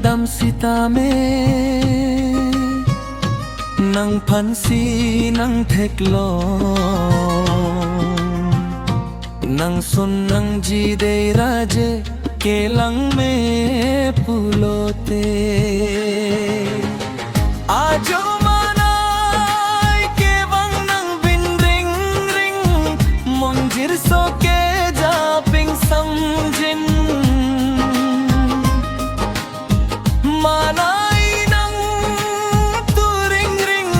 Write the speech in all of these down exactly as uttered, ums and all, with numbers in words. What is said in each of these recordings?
Am sitame nangphansi nangtheklong, nangsun nangji dei raje kelang me pulote. Ajo manai kevang nangbin ringring, mongjirso ke japing samjin. Manai nangturingring,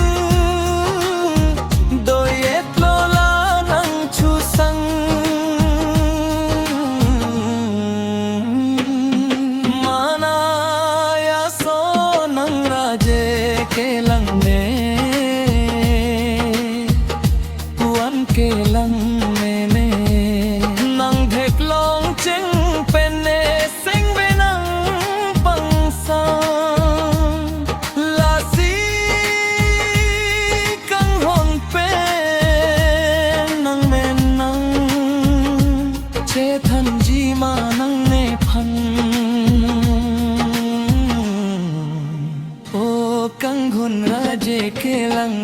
doyetlo la nangchusang. Manai ason nang raje kelang me, puan kelang meme. Nangtheklong cheng pen ne sengbe nangpangsang. Lasi kanghon pen nangmen nangchethanji ma nangnephan. O kanghon raje kelang